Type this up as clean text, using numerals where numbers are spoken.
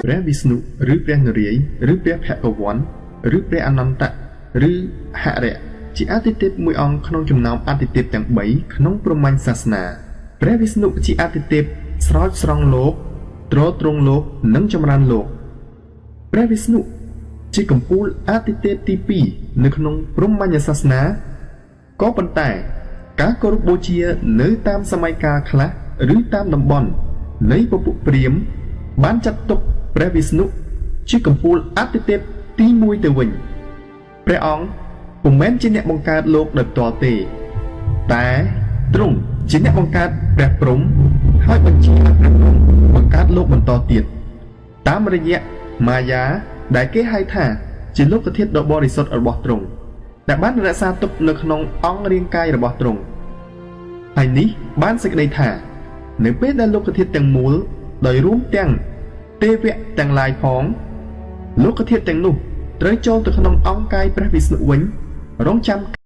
ព្រះវិស្ណុឬព្រះនរាយណ៍ឬព្រះភគវន្តឬព្រះអនន្តៈឬហរៈជាអាទិទេពមួយអង្គក្នុងចំណោមអាទិទេពទាំង3ក្នុងព្រហ្មញ្ញសាសនាព្រះវិស្ណុជាអាទិទេពស្រោចស្រង់លោកទ្រទ្រង់លោកនិងចម្រើនលោកព្រះវិស្ណុជាកំពូលអាទិទេពទី2នៅក្នុងព្រហ្មញ្ញសាសនាក៏ប៉ុន្តែការគោរពបូជានៅតាមសម័យកាលខ្លះឬតាមតំបន់នៃពពួកព្រាហ្មណ៍បានចាត់ទុកព្រះវិស្ណុជាកំពូលអាទិទេពទី1ទៅវិញព្រះអង្គពុំមែនជាអ្នកបង្កើតលោកដោយផ្ទាល់ទេតែទ្រង់ជាអ្នកបង្កើតព្រះព្រហ្មហើយបញ្ជាឲ្យព្រះព្រហ្មបង្កើតលោកបន្តទៀតតាមរយៈមាយាដែលគេហៅថាជាលោកធាតុដ៏បរិសុទ្ធរបស់ទ្រង់ដែលបានរក្សាទុកនៅក្នុងអង្គរាងកាយរបស់ទ្រង់ហើយនេះបានសេចក្តីថានៅពេលដែលលោកធាតុទាំងមូលដោយរួមទាំងទេវៈទាំងឡាយផងលោកធាតុទាំងនោះត្រូវចូលទៅក្នុងអង្គកាយព្រះវិស្ណុវិញរងចាំ